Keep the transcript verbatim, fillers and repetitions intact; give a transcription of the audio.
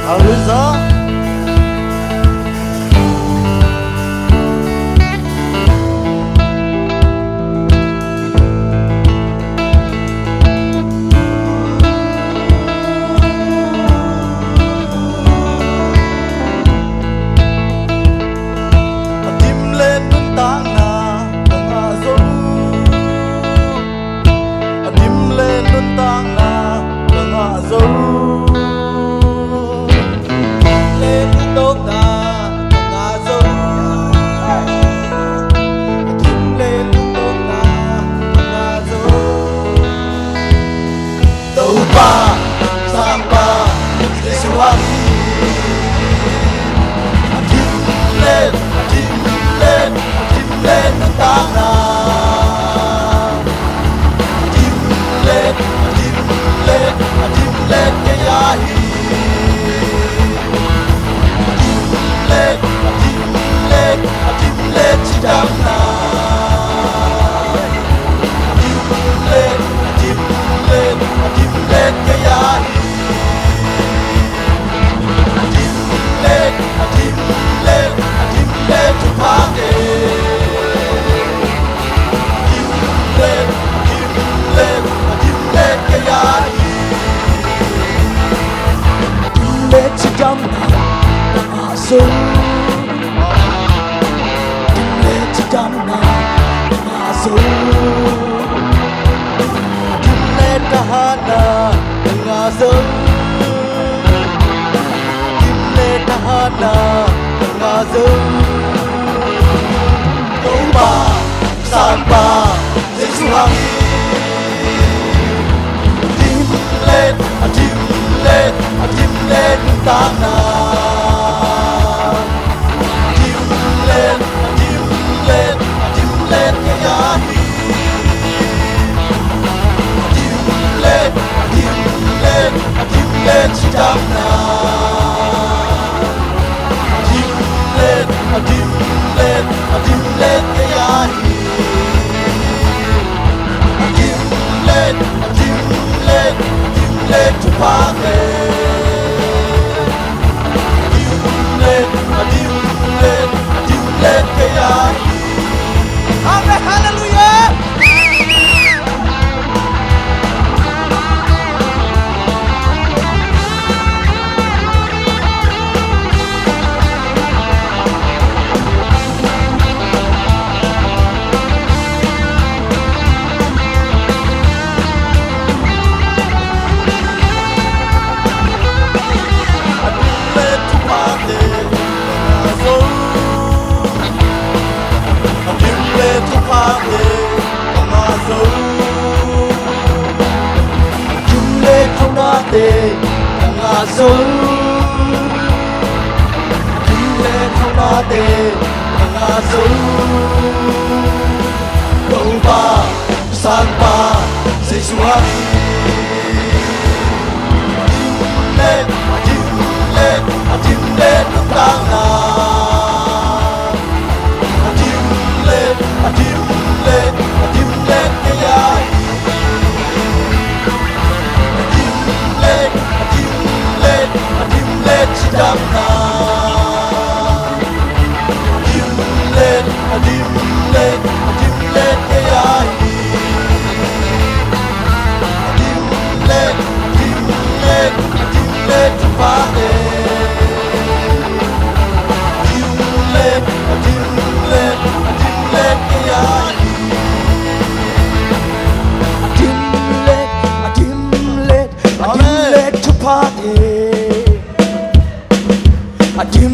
Hallelujah. A dim le nuntakna ka ngah zo. A dim le nuntakna ka ngah zo. A dim le nuntakna ka ngah zo. A dim le nuntakna ka ngah zo. Topa, Sangpa, Jesu ahi. A dim le, a dim le, a dim le nuntakna. A dim le, a dim le, a dim le kei ahi. A dim le, a dim le, a dim le cidamna. A dim le, a dim le, a dim le kei ahi. A dim le, a dim le, a dim le thupha kei. A dim le, a dim le, a dim le kei ahi. A dim le cidamna ka ngah zo. A dim le cidamna ka ngah zo. A dim le thahatna ka ngah zo. A dim le thahatna ka ngah zo. Topa, Sangpa, Jesu hang hi. A dim le, a dim le, a dim le nuntakna. A dim le, a dim le, a dim le kei ahi. A dim le, a dim le, a dim le cidamna. A dim le, a dim le, a dim le kei ahi. A dim le, a dim le, a dim le thupha kei. A dim le, a dim le, a dim le kei ahi. Amen. Hallelujah. A dim le thuphate ka ngah zo. A dim le thuphate ka ngah zo. A dim le thaunate ka ngah zo. A dim le thaunate ka ngah zo. Topa, Sangpa, Jesu ahi. A dim le, a dim le, a dim le nuntakna. A dim le, a dim le, a dim le kei ahi. A dim le, a dim le, a dim le cidamna. A dim le, a dim le, a dim le kei ahi. A dim le, a dim le, a dim le thupha kei. A dim le, a dim le, a dim le kei ahi. A dim le, a dim le, a dim le thupha kei. A dim